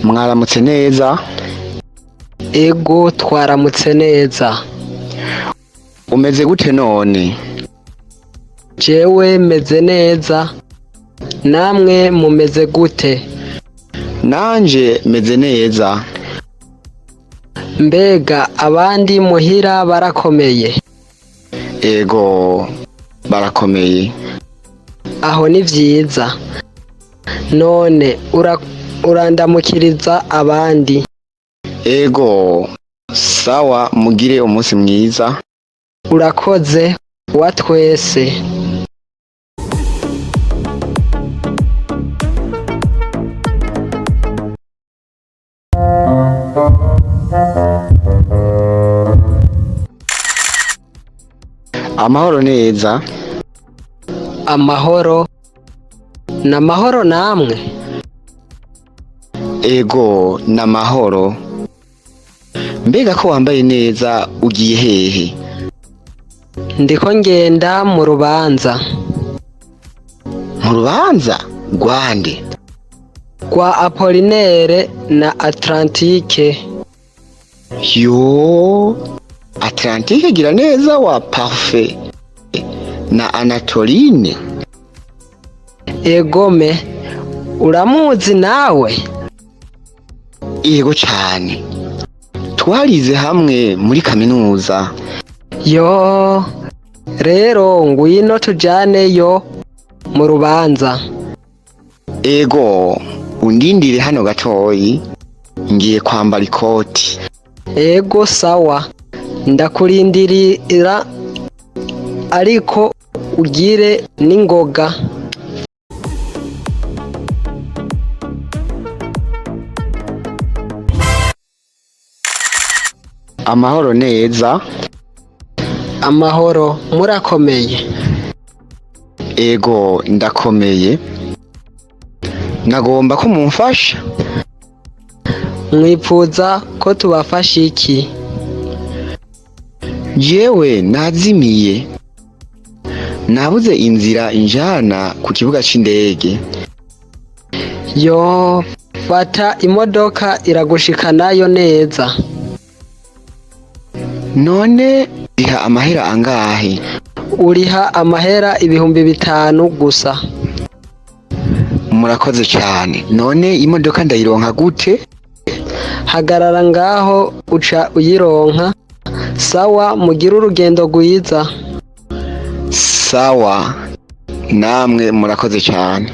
Mwaramutse neza? Ego, twaramutse neza. Umeze gute none? Jewe meze neza, namwe mumeze gute? Nanje meze neza. Mbega abandi muhira barakomeye? Ego, barakomeye. Aho ni vyiza. None urandamukiriza abandi. Ego, sawa, mugire umunsi mwiza. Urakoze wa twese. Amahoro neza. Amahoro n'amahoro namwe. Ego, n'amahoro. Mbega ko wambaye neza, ugiye hehe? Ndiko ngenda mu rubanza. Mu rubanza rwande? Rwa Apolinere na Atlantike. Yo, Atlantike gira neza wa Parfait na Anatoline. Egome, uramuzi nawe? Yego cane. Twarize hamwe muri kaminuza. Yo, rero ngwino tujaneyo mu rubanza. Ego, undindire hano gatoyi, ngiye kwambara ikoti. Ego sawa, ndakurindirira ariko ugire n'ingoga. Amahoro neza. Amahoro, murakomeye? Ego, ndakomeye. Nagomba ko mumfasha. Mwipfuza ko tubafasha iki? Jewe nazimiye. Nabuze inzira injana ku kibuga c'indege. Yo, fata imodoka iragushikanayo neza. None riha amahera angahe? Uriha amahera 5000 gusa. Murakoze cane. None imodoka ndayironka gute? Hagarara ngaho uca uyironka. Sawa, mugire urugendo rwiza. Sawa, namwe murakoze cane.